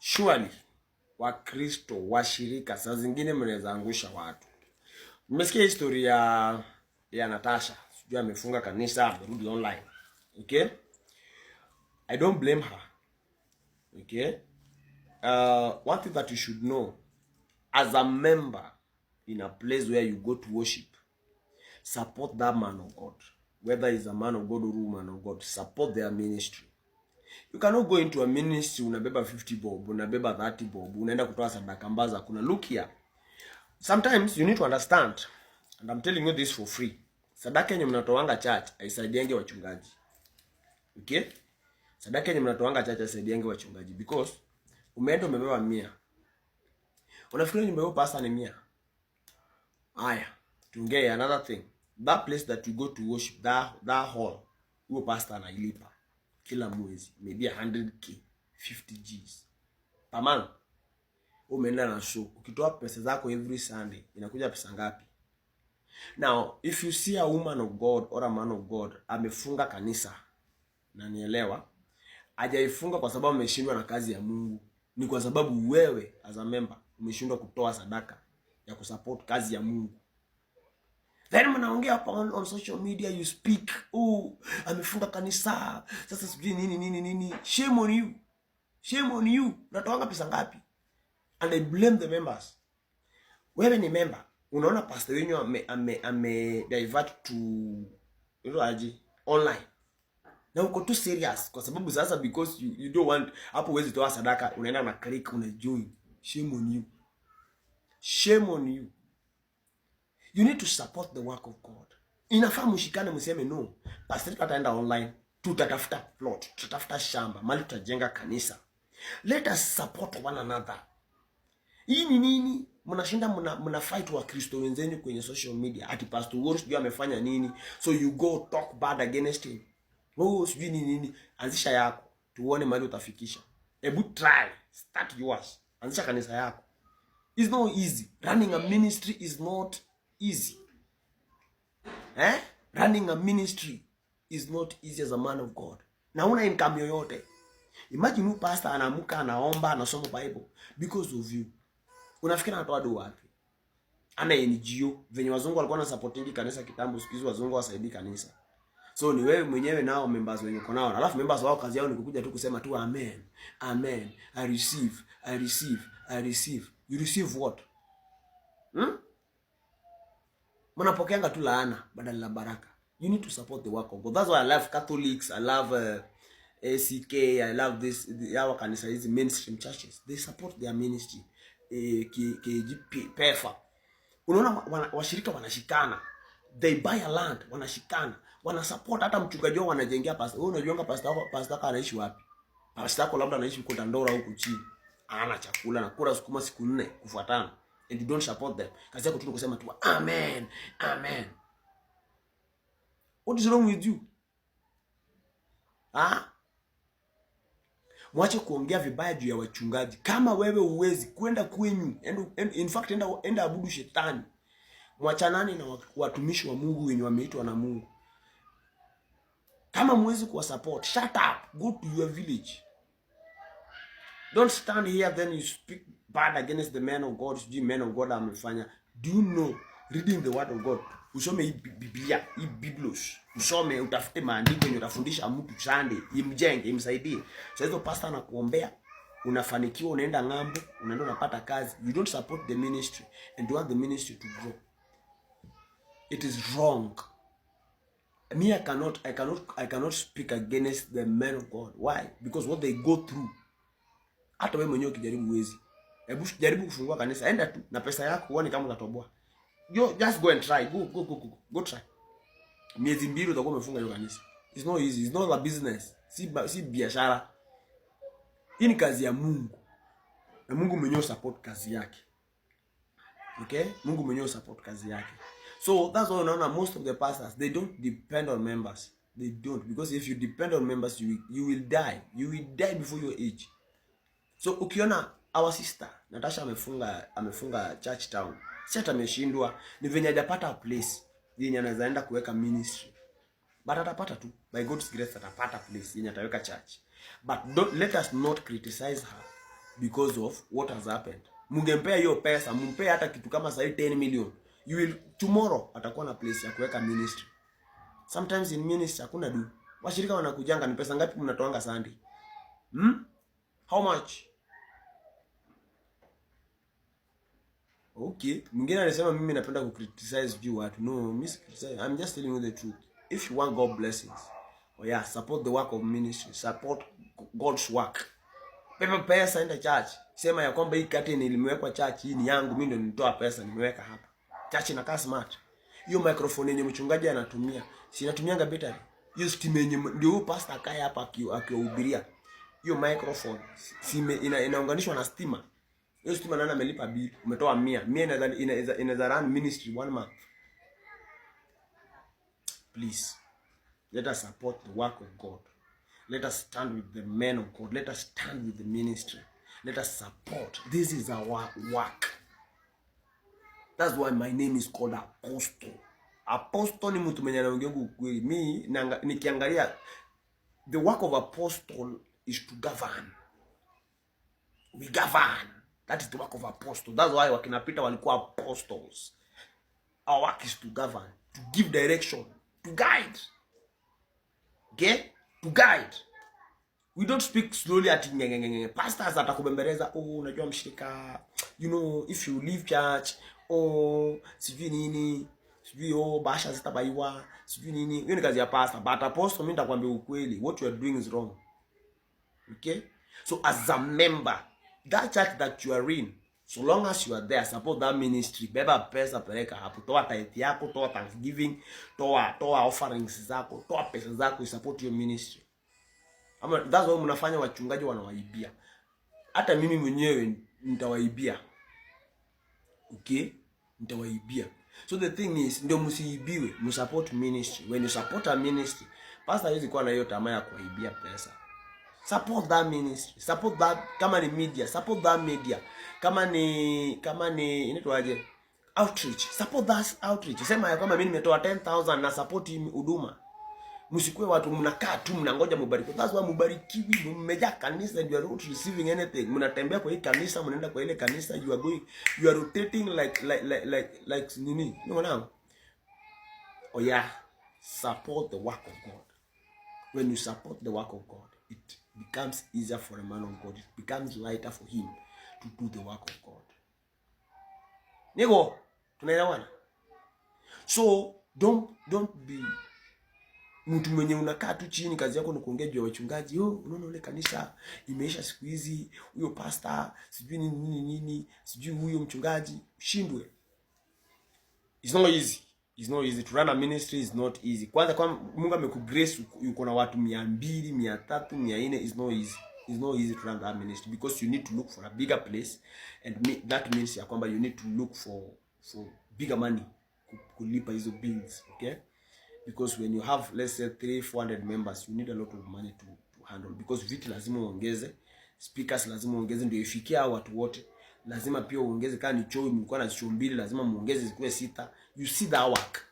Surely Wakristo washirika saa zingine mnaweza angusha watu. Mmesikia history ya Natasha, sijui amefunga kanisa, amerudi online. Okay? I don't blame her. Okay? One thing that you should know as a member in a place where you go to worship, support that man of God. Whether he's a man of God or woman of God, support their ministry. You cannot go into a ministry unabeba 50 bob, unabeba 30 bob, unaenda kutoa sadaka ambazo hakuna. Look here. Sometimes you need to understand, and I'm telling you this for free. Sadaka yenye mnatoanga church haisaidiange wachungaji. Okay? Sadaka yenye mnatoanga church haisaidiange wachungaji because umeenda umebeba 100. Unafikiri nyumba hiyo pastor ni 100? Haya, tuongee another thing. That place that you go to worship, that hall, huyo pastor anailipa kila mwezi, maybe 100K, 50 Gs per month. Umeenda na show, ukitoa pesa zako every Sunday inakuja pesa ngapi? Now, if you see a woman of God or a man of God amefunga kanisa, na nielewa, hajaifunga kwa sababu ameshindwa na kazi ya Mungu, ni kwa sababu wewe as a member umeshindwa kutoa sadaka ya kusupport kazi ya Mungu. Then mnaongea hapa on social media, you speak, "Oh, amefunga kanisa sasa, sijui nini nini nini." Shame on you, shame on you. Unatoanga pesa ngapi? And I blame the members. Wewe ni member, unaona pastor wenyu ame divert to, you know, aje online, na uko too serious kwa sababu sasa because you don't want hapo, huwezi toa sadaka, unaenda na click, una join. Shame on you, shame on you. You need to support the work of God. Inafaa mshikane, mseme, "No, pastor ataenda online, tutatafuta plot, tutatafuta shamba mali tutajenga kanisa. Let us support one another." Hii ni nini? Mnashinda mna fight Wakristo wenzenu kwenye social media, ati Pastor Owuor sijui amefanya nini, so you go talk bad against him. Oh, sijui nini nini. Anzisha yako tuone mahali utafikisha. Hebu try, start yours, anzisha kanisa yako. It's not easy. Running a ministry is not easy, eh? Running a ministry is not easy as a man of God na una income yoyote. Imagine huyu pastor anaamka, anaomba, anasoma Bible because of you. Unafikiri anatoa do wapi? Ana NGO venye wazungu walikuwa na supportingi kanisa kitambo. Siku hizi wazungu wasaidii kanisa, so ni wewe mwenyewe nao members wenye uko nao. Alafu members wao kazi yao ni kukuja tu kusema tu, "Amen, amen, I receive, I receive, I receive." You receive what? Hmm? Mnapokeanga tu laana badala la baraka. You need to support the work of God. That's why I love Catholics, I love ACK, I love this hawa kanisa hizi mainstream churches. They support their ministry. KG PEFA, unaona washirika wanashikana, they buy a land, wanashikana, wana support hata mchungaji wao, wanajengea pastor. Wewe unajuanga pastor wako anaishi wapi? Pastor wako labda anaishi huko Dandora huko chini, ana chakula na kula sukuma siku 4 kufuatana, and you don't support them. Kazi yako tu ni kusema tu, "Amen, amen." What is wrong with you? Ah, mwache kuongea vibaya juu ya wachungaji. Kama wewe uwezi kwenda kwenyu, in fact enda abudu shetani. Mwachanani na watumishi wa Mungu wenye wameitwa na Mungu. Kama mwezi kuwa support, shut up, go to your village. Don't stand here, then you speak bad against the man of God. Sijui man of God amefanya. Do you know reading the word of God? Usome hii Biblia, hii Biblos, usome, utafute maandiko yenye utafundisha mtu Sunday, imjenge, imsaidie. Sasa hizo pastor anakuombea, unafanikiwa, unaenda ng'ambo, unaenda unapata kazi. You don't support the ministry and you want the ministry to grow. It is wrong. Me, I cannot speak against the men of God. Why? Because what they go through, hata wewe mwenyewe ukijaribu huwezi. Hebu jaribu kufungua kanisa, enda tu na pesa yako, uone kama utatoboa. Yo, just go and try. Go, go, go, go, go try. Miezi 2 utakuwa umefunga hiyo kanisa. It's not easy. It's not a business. Si biashara. Hii ni kazi ya Mungu, na Mungu mwenyewe support kazi yake. Okay, Mungu mwenyewe support kazi yake. So that's why unaona most of the pastors, they don't depend on members. They don't, because if you depend on members, you will die. You will die before your age. So ukiona our sister Natasha amefunga church town, si hata ameshindwa, ni venye hajapata place yenye anaweza enda kuweka ministry, but atapata tu. By God's grace atapata place yenye ataweka church. But don't, let us not criticize her Because of what has happened. Mungempea hiyo pesa, mumpee hata kitu kama sahi 10 million. You will tomorrow atakuwa na place ya kuweka ministry. Sometimes in ministry hakuna do. Washirika wanakujanga, ni pesa ngapi mnatoanga Sunday? Hmm? How much? Okay. Mwingine alisema mimi napenda kucriticize juu watu. No, mimi si criticize. I'm just telling you the truth. If you want God blessings, oh yeah, support the work of ministry, support God's work. Pepa pesa, enda church. Sema ya kwamba hii curtain ilimewekwa church, hii ni yangu, mimi ndio nilitoa pesa nimeweka hapa. Church inakaa smart. Hiyo microphone yenye mchungaji anatumia, si inatumianga battery. Hiyo stima yenye ndio huyu pastor akae hapa akiwahubiria. Hiyo microphone si inaunganishwa na stima. Hiyo stima nani amelipa bill? Umetoa 100. 100 inaweza run ministry one month. Please, let us support the work of God. Let us stand with the men of God. Let us stand with the ministry. Let us support. This is our work. That's why my name is called Apostle. Apostle ni mtu mwenye anaongea ukweli. Mi nikiangalia the work of apostle is to govern. We govern. That is the work of apostle. That's why wakina Peter walikuwa apostles. Our work is to govern, to give direction, to guide. Okay? To guide. We don't speak slowly at ngengengenge. Pastors atakubembeleza, oh, unajua mshirika, you know, if you leave church, oh, sijui nini, sijui oh, bahasha zitabaiwa, sijui nini. Hiyo ni kazi ya pastor. But apostle, mimi nitakwambia ukweli, what you are doing is wrong. Okay? So as a member, that church that you are in, so long as you are there, support that ministry. Beba pesa peleka hapo, toa tithe yako, toa thanksgiving, toa offerings zako, toa pesa zako, support your ministry. Ama that's why mnafanya wachungaji wanawaibia. Hata mimi mwenyewe nitawaibia. Okay? Nitawaibia. So the thing is, ndio msiibiwe, msupport ministry. When you support a ministry, pastor hawezi kuwa na hiyo tamaa ya kuwaibia pesa. Support that ministry. Support that, kama ni media, support that media. Kama ni inaitwaje? Outreach. Support that outreach. Sema ya kwamba mimi nimetoa 10,000 na support hii huduma. Msikuwe watu mnakaa tu mnangoja mubarikiwe. That's why mubarikiwi, mmejaa kanisa and you are not receiving anything. Mnatembea kwa hii kanisa, mnaenda kwa ile kanisa, you are going, you are rotating like nini? You know? Oh yeah, support the work of God. When you support the work of God, it becomes easier for a man of God. It becomes lighter for him to do the work of God. Niko, tunaelewana? So don't be mtu mwenye unakaa tu chini, kazi yako ni kuongea juu ya wachungaji. Oh, unaona ule kanisa imeisha siku hizi, huyo pastor sijui nini nini nini, sijui huyo mchungaji, ushindwe. It's not easy. It's not easy to run a ministry, is not easy. Kwanza kwa Mungu amekugrace uko na watu 200, 300, 400, is not easy. It's not easy to run that ministry because you need to look for a bigger place, and that means ya kwamba you need to look for bigger money kulipa hizo bills, okay? Because when you have, let's say, 3 400 members, you need a lot of money to handle, because viti lazima uongeze, speakers lazima uongeze ndio ifikie hao watu wote. Lazima pia uongeze, kama ni choo mlikuwa na choo mbili, lazima muongeze zikuwe sita. You see that work?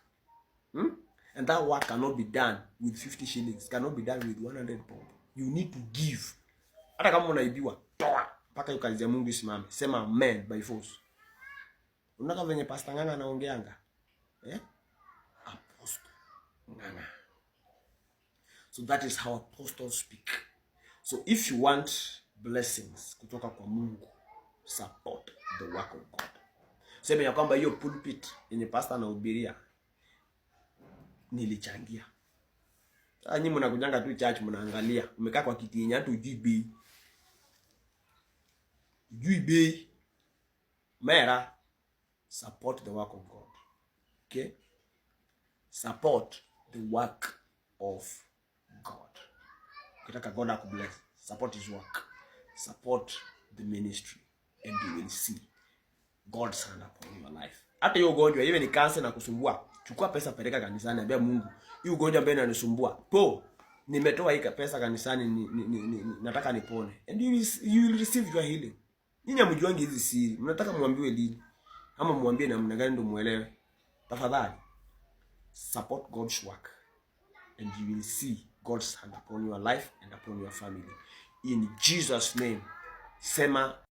And that work cannot be done with 50 shillings, cannot be done with 100 bob. You need to give. Hata kama unaibiwa, toa mpaka hiyo kazi ya Mungu isimame. Sema amen by force. Unataka venye Pastor Ng'ang'a anaongeanga? Eh? Apostle Ng'ang'a. So that is how apostles speak. So if you want blessings kutoka kwa Mungu, support the work of God. Sema ya kwamba hiyo pulpit yenye pastor anahubiria nilichangia. Sasa nyinyi mnakujanga tu church mnaangalia, umekaa kwa kiti yenye hata hujui bei. Hujui bei. Mera, support the work of God. Okay? Support the work of God. Ukitaka God akubless, support his work. Support the ministry and you will see God's hand upon your life. Hata hiyo ugonjwa iwe ni kansa na kusumbua, chukua pesa peleka kanisani, ambia Mungu, hii ugonjwa ambayo inanisumbua, po nimetoa hii pesa kanisani, nataka nipone. And you will receive your healing. Nyinyi hamjuangi hizi siri. Mnataka muambiwe lini? Ama muambie namna gani ndio muelewe? Tafadhali support God's work and you will see God's hand upon your life and upon your family. In Jesus' name. Sema.